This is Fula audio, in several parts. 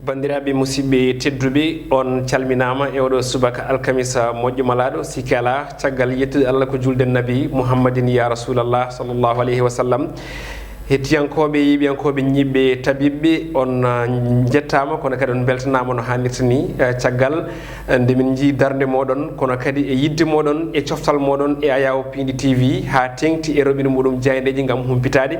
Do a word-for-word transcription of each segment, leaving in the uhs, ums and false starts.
Banndiraaɓe musidɓe tedduɓe, on calminaama e oɗo subaka alkamisa moƴƴo malaaɗo. Sikki alaa, caggal yettude Allah ko julde Nabi Muhammadin ya Rasulallah sallallahu alayhi wa sallam. Hettiyankooɓe, yiɓiyankooɓe, ñiɓɓe, tabiɓɓe, on, ah, njettaama, kono kadi on mbeltanaama no haanirta ni, eh, caggal, eh, nde min njii darnde mooɗon, kono kadi e yiɗde mooɗon, e coftal mooɗon, e Ayaawo Piindi T V, haa teeŋti e roɓinde muɗum jaayndeeji ngam humpitaade.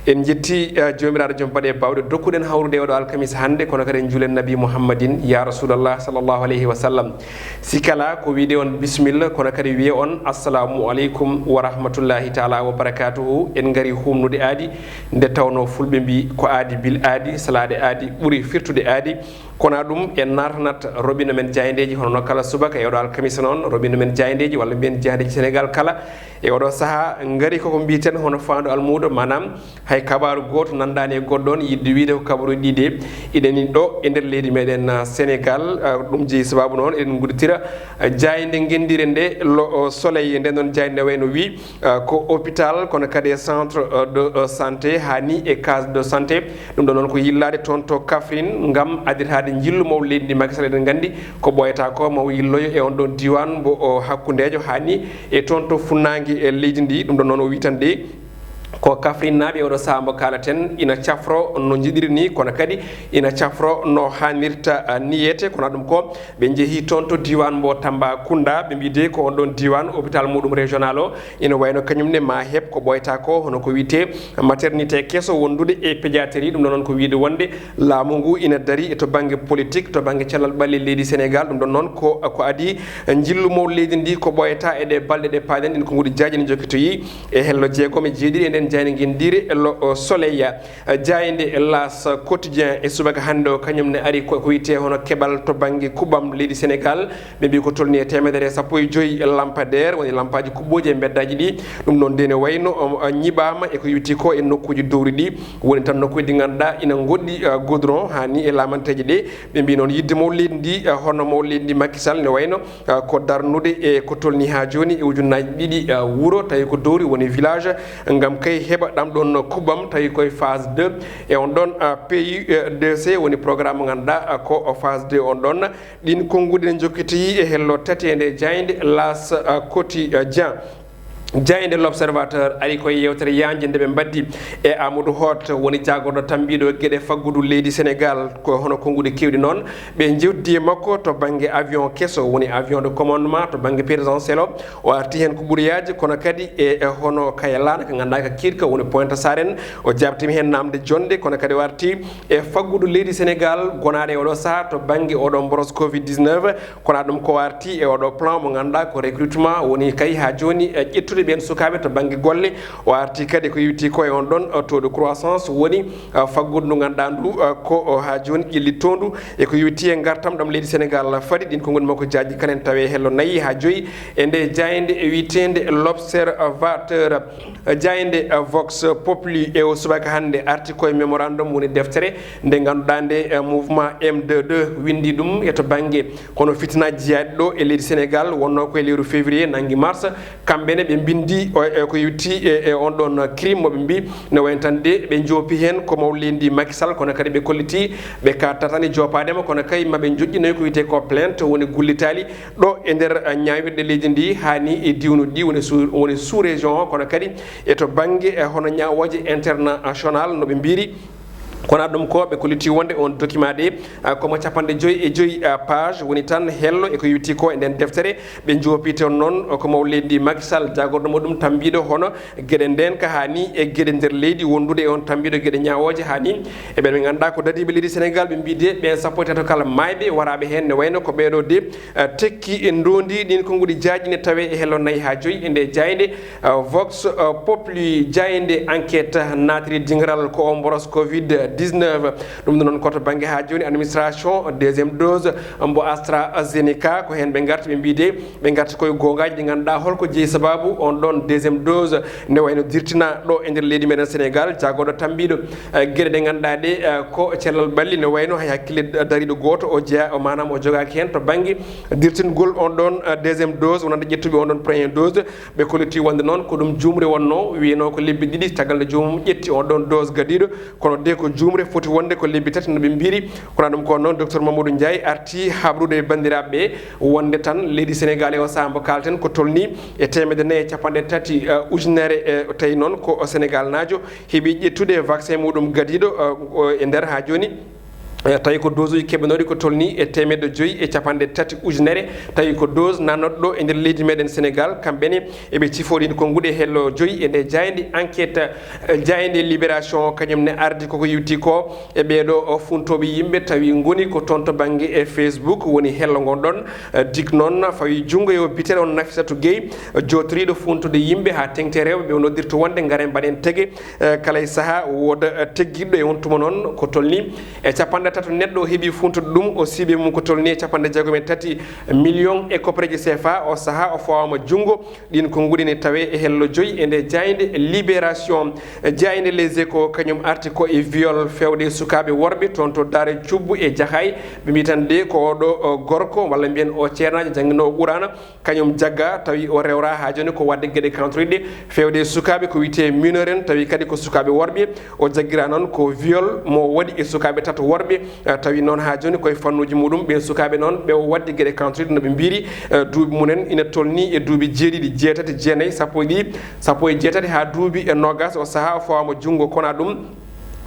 En njetti, eh, Joomiraaɗo Joom Baɗe Baawɗe, dokkuɗen hawrude e oɗo alkamisa hannde, kono kadi en njuulen Nabi Muhammadin, ya Rasulallah sallallahu alayhi wa sallam. Sikki alaa ko wiide on bisimilla, kono kadi wiye on assalamu aleykum wa rahmatullahi taala wa barakatuhu. En ngari humnude aadi, nde tawnoo fulɓe mbii ko aadi bil aadi, salaade aadi ɓuri firtude aadi. Kono ɗum en natanat roɓinde men jaayndeeji, hono no kala subaka e oɗo alkamisa noon, roɓinde men jaayndeeji, walla mbiyen jaayndeeji Senegaal kala. E oɗo sahaa ngari koko mbiyeten hono faandu almuudo, maanaam hay kabaaru gooto nanndaani e goɗɗo on, yiɗde wiide ko kabaruuji ɗiɗi. Iɗen ɗo e nder leydi meɗen, ah, Senegaal, ah, ɗum jeyi sababu noon eɗen ngudditira, ah, jaaynde ngenndire nde, Le, oh, Soleil, nden noon jaaynde nde wayno wi, ah, ko hôpital, kono kadi e centre, ah, de, ah, santé, haa ni e case de santé. Ɗum ɗo noon ko yillaade toon to Kaffrine ngam additaade njillu maw leydi ndi Macky Sall. Eɗen nganndi ko ɓooyata ko maw yilloyo e on ɗon diiwaan mbo o hakkundeejo haa ni e toon to funnaange e leydi ndi. Ɗum ɗo noon o wi tan de ko Kaffrine naaɓe oɗo sahaa mbo kaalaten ina cafro no njiɗiri ni, kono kadi ina cafro no haanirta, ah, niyete. Kono ɗum ko ɓe njehi toon to diiwaan mbo Tambacounda, ɓe mbii de ko on ɗon diiwaan hôpital muɗum régional o ina wayno kañum ne ma heɓ ko ɓooyta ko, hono ko wiyetee maternité keso wondude e pédiatrie. Ɗum ɗo noon ko wiyde wonde laamu ngu ina dari to bannge politique, to bannge cellal ɓalli leydi Senegaal. Ɗum ɗon noon ko, ko adii njillu maw leydi ndi ko ɓooyata e ɗe balɗe ɗe paaɗen ɗin, ko nguɗi jaaji ne jokkitoyi e hello jeegom e jeeɗiɗi e nden jaaynde ngenndire Le Soleil. Jaaynde L'As Quotidien e subaka hannde o, kañum ne ari ko, ko wiyetee hono keɓal to bannge kuɓɓam leydi Senegaal. Ɓe mbii ko tolni e teemedere e sappo e joyi lampadaire, woni lampaaji kuɓɓooji e mbeddaaji ɗi. Ɗum noon nde ne wayno, um, ñiɓaama e ko yowiti ko e nokkuuji dowri ɗi, woni tan nokkuuji ɗi ngannduɗaa ina ngoɗɗi, uh, goudron haa ni e laamanteeje ɗe. Ɓe mbii noon yiɗde maw leydi ndi, uh, hono maw leydi ndi Macky Sall ne wayno, uh, ko darnude e ko tolni haa jooni e ujunnaaji ɗiɗi, uh, wuro, tawi ko dowri woni village, ngam kay heɓa ɗam ɗon kuɓɓam, tawi koye phase deux e on ɗon, uh, P U D C, woni programme mo ngannduɗaa, uh, ko phase deux on ɗon. Ɗin konnguɗi ne njokkitoyi e hello tati e nde jaaynde L'As, uh, Quotidien. Jaaynde L'Observateur ari koye yewtere yaajnde nde ɓe mbaddi e Amadou Hott, woni jaagorɗo tambiiɗo geɗe faggudu leydi Senegaal, ko hono konnguɗi keewɗi noon. Ɓe njewti e makko to bannge avion keso, woni avion de commandement, to bannge présidentiel o. O arti heen ko ɓuri yaajde, kono kadi e, e hono Kayalaana, ko ngannduɗaa ko kiiɗka, woni Pointe Sarène. O jaabtiima heen naamnde jonnde, kono kadi o arti e faggudu leydi Senegaal, gonaade e oɗo sahaa to bannge oɗo mboros covid dix-neuf. Kono ɗum ko arti e oɗo plan mo ngannduɗaa ko recrutement, woni kay haa jooni e ƴettude ɓeen sukaaɓe to bannge golle. O arti kadi ko yowiti ko e on ɗon, uh, taux de croissance, woni, uh, faggudu ndu ngannduɗaa ndu, uh, ko, uh, haa jooni ƴellittoondu. E ko yowiti e ngartam ɗam leydi Senegaal fadi, ɗin ko ngoni makko jaaji kanen tawi e hello nayi haa joyi e nde jaaynde e wiyeteende L'Observateur. Jaaynde, eh, Vox Populi e o subaka hannde arti koye mémorandum, woni deftere nde ngannduɗaa nde, eh, mouvement M deux deux winndi ɗum e to bannge hono fitinaaji jeyaaɗi ɗo e leydi Senegaal, wonnoo ko e lewru février nanngi mars. Kamɓe ne ɓe mbinndi o, e ko yowiti e, e on ɗon crime mo ɓe mbii ne wayno tan de ɓe njoopi heen ko maw leydi Macky Sall, kono kadi ɓe kolliti ɓe ka tatani joopaade mo, kono kay maɓe njoƴƴinoy ko wiyetee ko plainte, woni gullitaali ɗo e nder, eh, ñaawirɗe leydi ndi, haa ni e diwnuɗi ɗi woni sous, woni sous région o, kono kadi e to bannge, eh, hono ñaawooje international no ɓe mbiiri. Kono ɗum ko ɓe kolliti wonde on document ɗe, eh, komo capanɗe joyi e joyi, eh, page woni tan hello e ko yowiti ko e nden deftere. Ɓe njoopi toon noon ko maw leydi Macky Sall, jaagorɗo mo ɗum tambiiɗo hono geɗe ndeenka haa ni e geɗe nder leydi, wondude e on tambiiɗo geɗe ñaawooje haa ni e ɓen ɓe ngannduɗaa ko dadiiɓe leydi Senegaal. Ɓe mbii de ɓeen sappo e tato kala maayɓe waraaɓe heen ne wayno ko ɓeeɗo de, eh, tekki e ndoondi. Ɗin konnguɗi jaaji ne tawee e hello nayi haa joyi e nde jaaynde, eh, Vox, eh, Populi. Jaaynde Enquête naatiri dingiral ko o mboros covid dix-neuf. Ɗum ɗo noon ko to bannge haa jooni administration deuxième dose mbo AstraZeneca, ko heen ɓe ngarti ɓe mbii de ɓe ngarti koye goongaaji ɗi ngannduɗaa holko jeyi sababu on ɗon deuxième dose nde wayno dirtina ɗo e nder leydi meɗen Senegaal, jaagorɗo tambiiɗo, eh, geɗe ɗe ngannduɗaa ɗe, eh, ko cellal ɓalli ne wayno hay hakkille dariiɗo gooto o jeya, o maanaam o jogaaki heen to bannge dirtingol on ɗon, eh, deuxième dose wonande ƴettuɓe on ɗon première dose. Ɓe kolliti wonde noon ko ɗum juumre wonnoo, wiyanoo ko lebbi ɗiɗi caggal nde joomum ƴetti on ɗon dose gadiiɗo, kono de ko juumre foti wonde ko lebbi tati no ɓe mbiri. Kono ɗum ko noon, docteur Mamadou Ndiaye arti habrude e banndiraaɓe ɓe wonde tan leydi Sénégal e o sahaa mbo kaalten ko tolni e teemedde nayi e capanɗe tati, eh, ujunere, eh, tawi noon ko Sénégal naajo heɓi ƴettude vaccin muɗum gadiiɗo, eh, o e nder haa jooni. Eh, tawi ko dose uji keɓanooɗi ko tolni e teemedde joyi e capanɗe tati ujunere, tawi ko dose nannoɗo ɗo e nder leydi meɗen Sénégal. Kamɓe ne eɓe cifori ko nguɗe hello joyi e nde jaaynde enquête, eh, jaaynde Libération, kañum ne ardi koko yewti ko e ɓeeɗo, o, funtooɓe yimɓe tawi ngoni ko toon to bannge e Facebook woni hello ngon ɗon. Eh, dik noon fawi junngo e o biten on Nafissatou Gueye, eh, jootoriiɗo funtude yimɓe haa teŋti e rewɓe ɓe o noddirta wonde ngaren mbaɗen tege, eh, kala e sahaa wooda, eh, teggiɗɗo e on tuma noon ko tolni e capanɗe tato neɗɗo o heɓi funtude ɗum, o siiɓe mum ko tolni e capanɗe jeegom e tati million e koppareeji C F A. O sahaa o fawama junngo. Ɗin ko nguɗi ne tawe e hello joyi e nde jaaynde Libération. Jaaynde Les Échos kañum arti ko e viol fewde e sukaaɓe worɓe toon to Daara Cubbu e Jaxaay. Ɓe mbi tan de ko oɗo, o, gorko walla mbiyen o ceernaajo jannginoowo Quraana, kañum jagga tawi o rewra haa jooni ko waɗde geɗe kantoriɗe fewde e sukaaɓe ko wiyetee mineur en, tawi kadi ko sukaaɓe worɓe. O jaggira noon ko viol mo waɗi e sukaaɓe tato worɓe, eh, tawi noon haa jooni koye fannuuji muɗum. Ɓeen sukaaɓe noon ɓe o waɗde geɗe kantoriɗe no ɓe mbiri, eh, duuɓi mumen ina tolni e duuɓi jeeɗiɗi, jeetati, jeenayi, sappo e ɗiɗi, sappo e jeetati haa duuɓi e noogas. O sahaa o fawama junngo, kono ɗum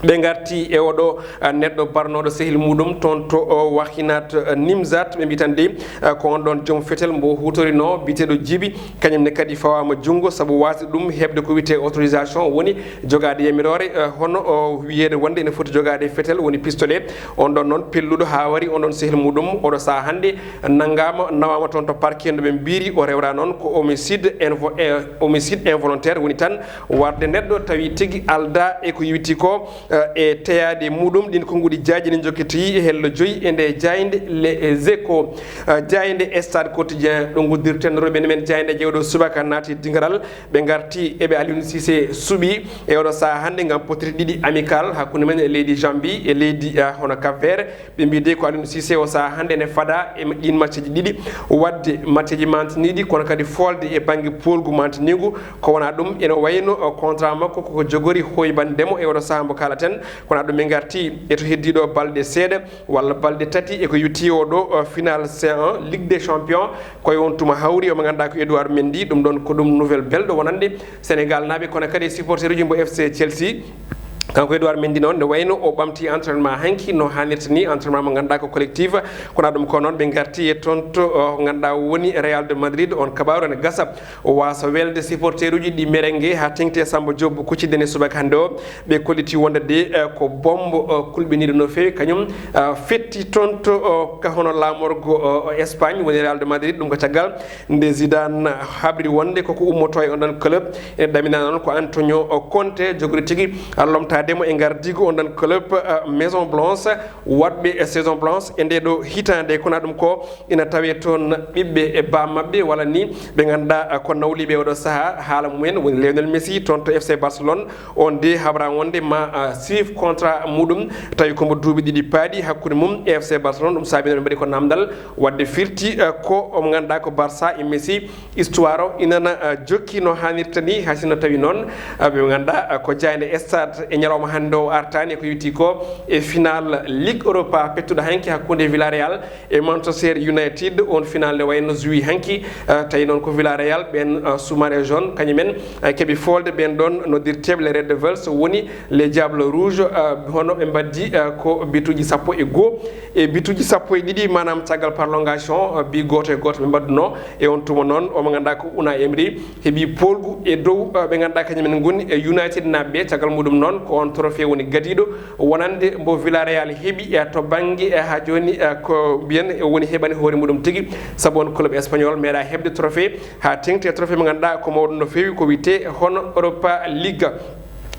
ɓe ngarti e oɗo, eh, neɗɗo barnooɗo sehil muɗum toon to, o, Wahinat, eh, Nimzat. Ɓe mbi tan de, eh, ko on ɗon joom fetel mbo hutorino biyeteeɗo Jibi. Kañum ne kadi fawama junngo sabu wasde ɗum heɓde ko wiyetee autorisation, woni jogaade yamiroore, eh, hono o wiyeede wonde ene foti jogaade fetel, woni pistolet. On ɗon noon pelluɗo haa wari on ɗon sehil muɗum, oɗo sahaa hannde nanngaama, nawama toon to parquet no ɓe mbiri. O rewra noon ko homicide invo-, eh, homicide involontaire, woni tan warde neɗɗo tawi tigi alda e ko yewti ko, eh, e teyaade muɗum. Ɗin ko nguɗi jaaji ne jokkiti e hello joyi e nde jaaynde Les Échos. Eh, jaaynde Stade Quotidien, ɗo nguddirten rewɓe men jaaynde jewɗo subaka naati dingaral. Ɓe ngarti eɓe Aliou Cissé suɓi e oɗo sahaa hannde ngam potirɗe ɗiɗi amical hakkunde men e leydi Zambie e leydi, eh, hono Cap Vert. Ɓe mbi de ko Aliou Cissé o sahaa hannde ne fada e ɗin matcheji ɗiɗi, waɗde matcheji mantiniiɗi, kono kadi folde e bannge poolgu mantiniigu. Ko wona ɗum, ene wayno, o, contrat makko koko jogori hoybande mo e oɗo sahaa mbo kaalaten. Kono ɗum ɓe ngarti e to heddi ɗo balɗe seeɗa walla balɗe tati e ko yewti o ɗo, o, final C un Ligue des Champions. Koye on tuma hawri omo ngannduɗaa ko Edouard Mendy, ɗum ɗon ko ɗum nouvelle belɗo wonande Sénégal naaɓe, kono kadi e supporteruji mbo F C Chelsea. Kanko Edouard Mendy noon, ne wayno o ɓamti entraînement hanki no hannirta ni, entraînement mo ngannduɗaa ko collectif. Kono ɗum ko noon ɓe ngarti e toon to, o, ngannduɗaa woni Real de Madrid. On kabaaru ene gasa o waasa welde supporteruji ɗi merengue haa teŋti e Samba Diop kuccidden e subaka hannde o. Ɓe kolliti wonde de, eh, ko bombo, eh, kulɓiniiɗo no feewi, kañum, eh, fetti toon to, oh, ka hono laamorgo, oh, oh, Espagne, woni Real de Madrid. Ɗum ko caggal nde Zidane habri wonde koko ummoto e on ɗon club. Ene ɗamina noon ko Antonio, oh, Conte jogori tigi, ah, lomtaade mo e ngardiigu on ɗon club, ah, Maison Blanche, waɗɓe e Saison Blanche e nde ɗo hitaande. Kono ɗum ko ina tawe toon ɓiɓɓe e baa maɓɓe, walla ni ɓe ngannduɗaa, ah, ko nawliiɓe oɗo sahaa. Haala mumen woni Lionel Messi toon to F C Barcelone. On de habra wonde ma, ah, suive contrat muɗum, tawi ko mbo duuɓi ɗiɗi paaɗi hakkunde mum e F C Barcelone. Ɗum saabi noon ɓe mbaɗi ko namdal waɗde firti, ah, ko omo ngannduɗaa ko Barça e Messi. Histoire o inana, ah, jokki no hannirta ni, hay sinno tawi noon, ah, ɓe ngannduɗaa, ah, ko jaaynde Stade e ñalawma hannde o artaani e ko yewti ko e final Ligue Europa pettuɗo hanki hakkunde Villarreal e Manchester United. On final ne wayno juwi hanki, ah, tawi noon ko Villarreal ɓen, ah, sous-marée jaune, kañumen, ah, keɓi folde ɓen ɗon noddirteeɓe les Red Devils, woni les Diables Rouges, ah, hono ɓe mbaddi, ah, ko bituji sappo e goo e bituji sappo e ɗiɗi, maanaam caggal prolongation, ah, bi gooto e gooto ɓe mbadduno. E on tuma noon, omo ngannduɗaa ko Unai Emery heɓi poolgu e dow, ah, ɓe ngannduɗaa kañumen ngoni e United naaɓe ɓe. Caggal muɗum noon, ko on trophée woni gadiiɗo wonande mbo Villarreal heɓi, eh, to bannge, eh, haa jooni, eh, ko mbiyen, eh, woni heɓani hoore muɗum tigi, sabu on club espagnol meeɗa heɓde trophée haa teŋti e trophée mo ngannduɗaa ko mawɗo no feewi, ko wiyetee hono Europa League.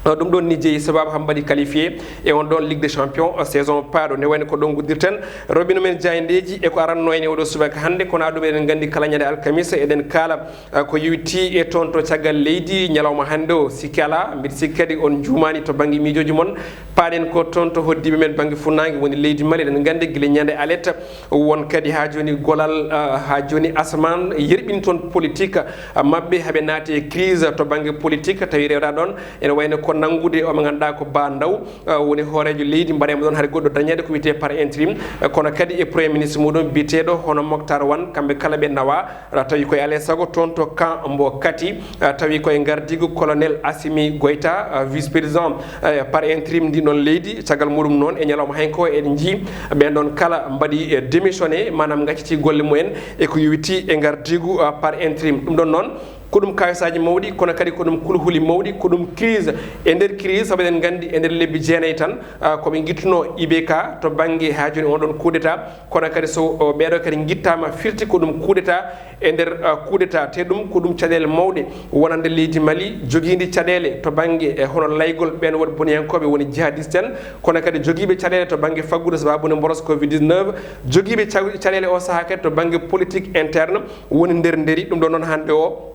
Eh, ɗum ɗon ni jeyi sababu haa mbaɗi qualifié e on ɗon Ligue des Champions, eh, saison paaɗo. Ne wayno ko ɗo nguddirten rewɓe men jaayndeeji e ko aranno en e oɗo subaka hannde, kono ɗum eɗen nganndi kala ñande alkamisa eɗen kaala, ah, ko yewti e toon to caggal leydi ñalawma hannde o. Sikki alaa, mbiɗa sikki kadi on njuumaani to bannge miijooji mon. Paaɗen ko toon to hoɗdiiɓe men bannge funnaange woni leydi Mali. Eɗen nganndi gila ñande alet won kadi haa jooni golal, ah, haa jooni asamaan yerɓini toon politique, ah, maɓɓe, haa ɓe naati e crise to bannge politique, tawi rewra ɗoon ene wayno ko nanngude o mo ngannduɗaa ko Ba Ndaw, eh, woni hooreejo leydi, mbaɗeemo ɗoon hari goɗɗo dañeede ko wiyetee par intérim, eh, kono kadi e Premier ministre muɗum biyeteeɗo hono Moctar Wan, kamɓe kala ɓe nawa, eh, tawi koye alaa e sago toon to camp mbo Kati, eh, tawi koye ngardiigu colonel Assimi Goïta, eh, vice-président, eh, par intérim ndi ɗoon leydi. Caggal muɗum noon e ñalawma hannde o eɗen njii ɓeen ɗoon kala mbaɗi, eh, démissionné, maanaam ngaccitii golle mumen e ko yowitii e ngardiigu, eh, par intérim. Ɗum ɗoon noon, ko ɗum kawisaaji mawɗi, kono kadi ko ɗum kulhuli mawɗi, ko ɗum crise e nder crise, sabu eɗen nganndi e nder lebbi jeenayi tan, ah, ko ɓe ngittunoo I B K to bannge haa jooni on ɗon coup d'état, kono kadi so, o, ɓeeɗo kadi ngittaama firti ko ɗum coup d'état e nder, ah, coup d'état, te ɗum ko ɗum caɗeele mawɗe wonande leydi Mali, jogiindi caɗeele to bannge e hono laygol ɓeen woɗɓe boniyankooɓe woni jihadiste en, kono kadi jogiiɓe caɗeele to bannge faggudu sababu nde mboros covid dix-neuf, jogiiɓe ca-, caɗeele o sahaa kadi to bannge politique interne woni nder nderi. Ɗum ɗo noon hannde o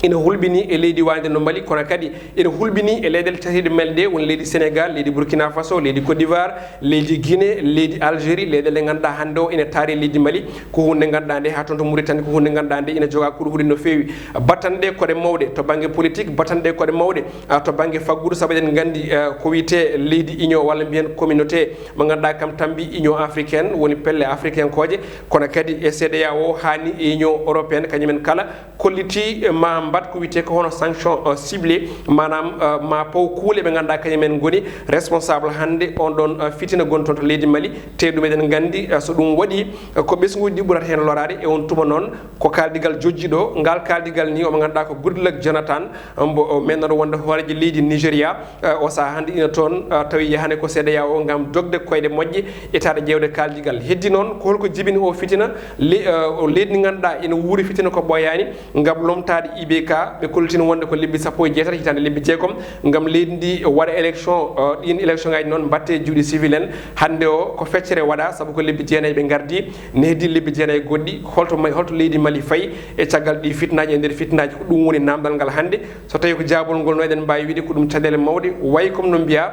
ina hulɓini e leydi wayde no Mali, kono kadi ina hulɓini e leyɗele tati ɗe Mali ɗe, woni leydi Sénégal, leydi Burkina Faso, leydi Côte d'Ivoire, leydi Guinée, leydi Algérie, leyɗele ɗe ngannduɗaa hannde o ina taari leydi Mali, ko huunde ngannduɗaa nde haa toon to Mauritanie, ko huunde ngannduɗaa nde ina jogaa kulhuli no feewi. Battanɗe koɗe mawɗe to bannge politique, battanɗe koɗe mawɗe, ah, to bannge faggudu, sabu eɗen nganndi, ah, ko wiyetee leydi union walla mbiyen communauté mo ngannduɗaa kam tambi Union africaine, woni pelle africankooje, kono kadi e C E D E A O haa ni e Union européenne, kañumen kala kollitii, eh, ma mbaɗ ko wiyetee ko hono sanction, eh, ciblée, maanaam, eh, ma paw kuule ɓe ngannduɗaa kañumen ngoni responsable hannde on ɗon, eh, fitina gonɗo toon to leydi Mali, te ɗum eɗen nganndi, eh, so ɗum waɗii, eh, ko ɓesnguuji ɗi ɓurata heen loraade. E on tuma noon ko kaaldigal jojjiɗo, ngal kaaldigal ni omo ngannduɗaa ko Goodluck Jonathan, mbo o mennoɗo wonde hooreejo leydi Nigéria, eh, o sahaa hannde ina toon, eh, tawi yahani ko C E D E A O ngam dogde koyɗe moƴƴe, etaade ƴeewde kaaldigal. Heddi noon, ko holko jibini o fitina? Le-, eh, o leydi ndi ngannduɗaa ina wuuri fitina ko ɓooyaani, ngam lomtaade I B K, ɓe kollitii wonde ko lebbi sappo e jeetati, hitaande lebbi jeegom, ngam leydi ndi waɗa élection, eh, ɗiin élection ngaji noon mbaɗte e juuɗe civil en. Hannde o ko feccere waɗa, sabu ko lebbi jeenayi ɓe ngardi, ne heddi lebbi jeenayi goɗɗi. Holto Ma-, holto leydi Mali fayi e caggal ɗi fitnaaji, e nder fitnaaji? Ko ɗum woni naamndal ngal hannde. So tawii ko jaabol ngol no eɗen mbaawi wiide ko ɗum caɗeele mawɗe, wayi comme no mbiyaa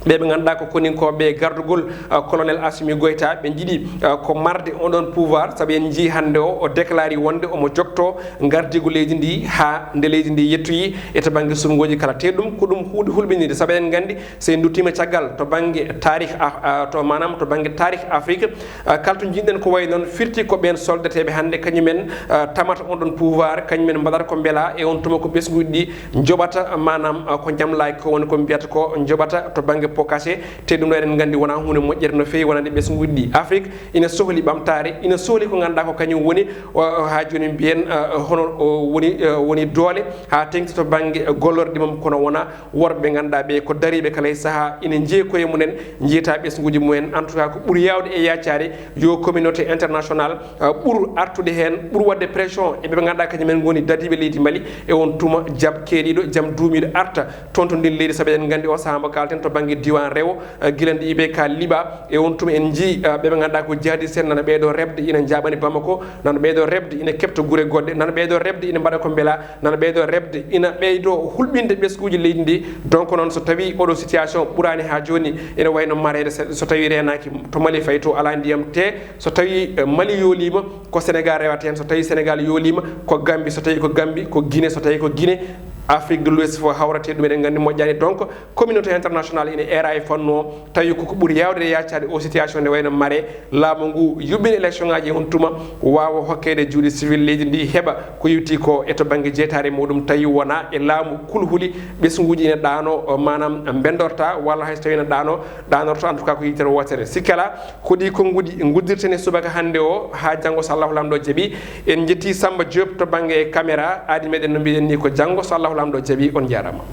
ɓe ɓe ngannduɗaa ko koninkooɓe gardugol, ah, colonel Assimi Goïta, ɓe njiɗi, ah, ko marde on ɗon pouvoir, sabu en njii hannde o, o déclari wonde omo jogtoo ngardiigu leydi ndi haa nde leydi ndi yettoyi e to bannge sumngooji kala. Te ɗum ko ɗum huunde hulɓinirde, sabu eɗen nganndi so en nduttiima caggal to bannge taarih, ah, ah, to, maanaam to bannge taarih Afrique, ah, kala to njiɗɗen ko wayi noon firti ko ɓeen soldateeɓe hannde kañumen, ah, tamata on ɗon pouvoir, kañumen mbaɗata ko mbela e on tuma ko ɓesnguuji ɗi njoɓata, maanaam, ah, ko njamlaaki ko woni ko mbiyata ko njoɓata to bannge pokase. Te ɗum ɗo eɗen nganndi wonaa huunde moƴƴere no feewi wonande ɓesnguuji ɗi. Afrique ina sohli ɓamtaare, ina sohli ko ngannduɗaa ko kañum woni, o, o, haa jooni mbiyen, ah, hono o woni, ah, woni doole haa teŋti to bannge gollorɗe mum, kono wonaa worɓe ɓe ngannduɗaa ɓe ko dariiɓe kala e sahaa, ina njiya koye mumen, njiyata ɓesnguuji mumen. En tout cas, ko ɓuri yaawde e yaacaade yo communauté internationale, ah, ɓur artude heen, ɓur waɗde pression e ɓe ɓe ngannduɗaa kañum en ngoni dadiiɓe leydi Mali, e on tuma jam keeriiɗo, jam duumiiɗo arta toon to ndin leydi, sabu eɗen nganndi o sahaa mbo kaalten to bannge diiwaan rewo, ah, gila nde I B K liɓaa, e on tuma en njii, ah, ɓe ɓe ngannduɗaa ko jihadiste en nana ɓeydo reɓde, ina njaaɓani Bamako, nana ɓeydo reɓde, ina keɓta gure goɗɗe, nana ɓeydo reɓde, ina mbaɗa ko mbela, nana ɓeydo reɓde, ina ɓeydo hulɓinde ɓesnguuji leydi ndi. Donc noon, so tawii oɗo situation ɓuraani haa jooni, ina wayno mareede, so, so tawii reenaaki to Mali fayi to alaa ndiyam, te so tawii, eh, Mali yooliima, ko Sénégal rewata heen, so tawii Sénégal yooliima, ko Gambie, so tawii ko Gambie, ko Guinée, so tawii ko Guinée, Afrique de l'Ouest fof hawrata e ɗum, eɗen nganndi moƴƴaani. Donc communauté internationale ina eera e fannu o, tawi ko ko ɓuri yaawde e yaacaade o situation nde wayno mare, laamu ngu yuɓɓina élection ngaji e on tuma, waawa hokkeede juuɗe civil leydi ndi, heɓa ko yowiti ko e to bannge jeytaare muɗum, tawi wonaa e laamu kulhuli, ɓesnguuji ina ɗaano, maanaam mbendorta, walla hay so tawi ina ɗaano, ɗaanorto, en tout cas ko yitere wootere. Sikke alaa, ko ɗi konnguɗi nguddirten e subaka hannde o, haa janngo so Allahu Laamɗo jaɓi. En njetti Samba Diop to bannge caméra, aadi meɗen no mbiɗen ni ko janngo so Allahu Laamɗo jaɓi. On njaaraama.